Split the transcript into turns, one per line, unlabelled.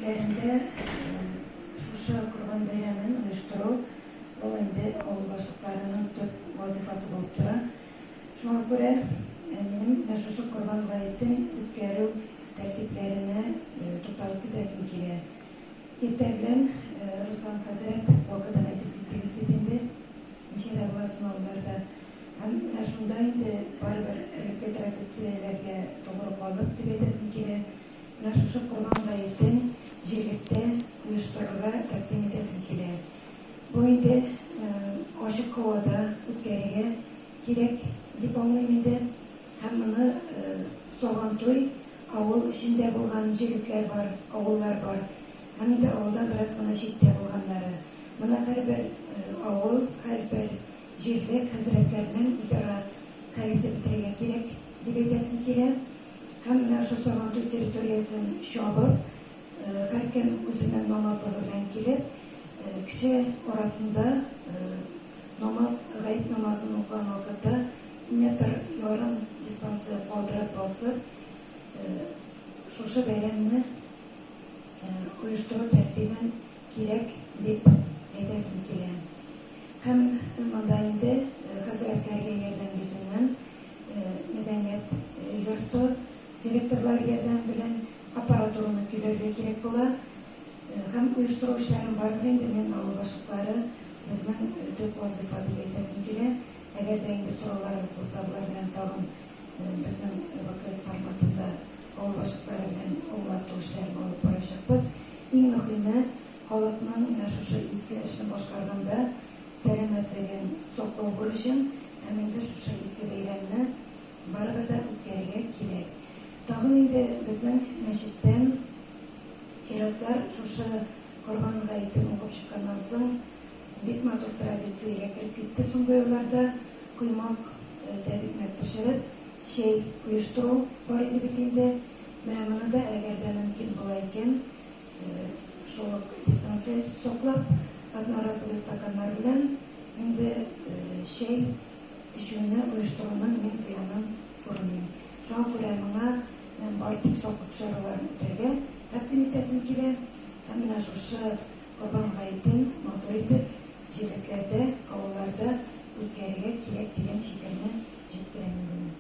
җирлекләрендә шушы Корбан бәйрәмен оештыру, ул инде авыл башлыкларының төп вазыйфасы булып тора. Шуңа күрә минем менә шушы Корбан гаетен үткәрү тәртипләренә тукталып китәсем килә. Иртә белән, Руслан хәзрәт, вакытын әйтеп киттегез бит инде, ничәдә буласын авылларда. Һәм менә шунда инде барыбер элекке традицияләргә тугры калып дип әйтәсем килә, менә шушы Корбан гаетен җирлектә оештырырга тәкъдим итәсем килә. Бу инде ачык һавада үткәрергә кирәк дип аңлыйм инде. Һәм моны Сабантуй авыл эчендә булган җирлекләр бар, авыллар бар. Һәм инде авылдан бераз гына читтә булганнары. Моны һәрбер авыл, һәрбер Җирлек хәзрәтләр белән үзара хәл итеп бетерергә кирәк, дип әйтәсем килә. Һәм менә шул Сабантуй территориясен чабып, һәркем үзенең намазлыгы белән килеп, кеше арасында намаз, гает намазын укыган вакытта метр ярым дистанция калдырып басып, шушы бәйрәмне оештыру тәртибен кирәк дип әйтәсем килә. Һәм монда инде хәзрәтләргә ярдәм йөзеннән мәдәният йорты директорлары ярдәме белән аппаратураны көйләргә кирәк була. Һәм оештыру эшләрен барыбер инде мин авыл башлыклары сезнең төп вазыйфа дип әйтәсем килә. Әгәр дә инде сорауларыгыз булса, болар белән тагын безнең ВКС форматында авыл башлыклары белән аңлату эшләрен алып барачакбыз. Иң мөһиме, Халыкның менә шушы изге эшне башкарганда сәламәтлеген саклау бурычын һәм инде шушы изге бәйрәмне барыбер дә үткәрергә кирәк. Тагын инде безнең мәчеттән ир-атлар шушы Корбан гаетен укып чыкканнан соң бик матур традициягә кереп китте соңгы елларда, коймак, тәбикмәк пешереп, чәй оештыру бар иде бит инде. Менә моны да, әгәр дә мөмкин була икән, Шул ук дистанция саклап, одноразовый стаканнар белән инде чәй эчүне оештыруның мин зыянын күрмим. Шуңа күрә моңа бары тик саклык чараларын үтәргә тәкъдим итәсем килә. Һәм менә шушы Корбан гаетен матур итеп җирлекләрдә, авылларда үткәрергә кирәк дигән фикерне җиткерәм инде мин.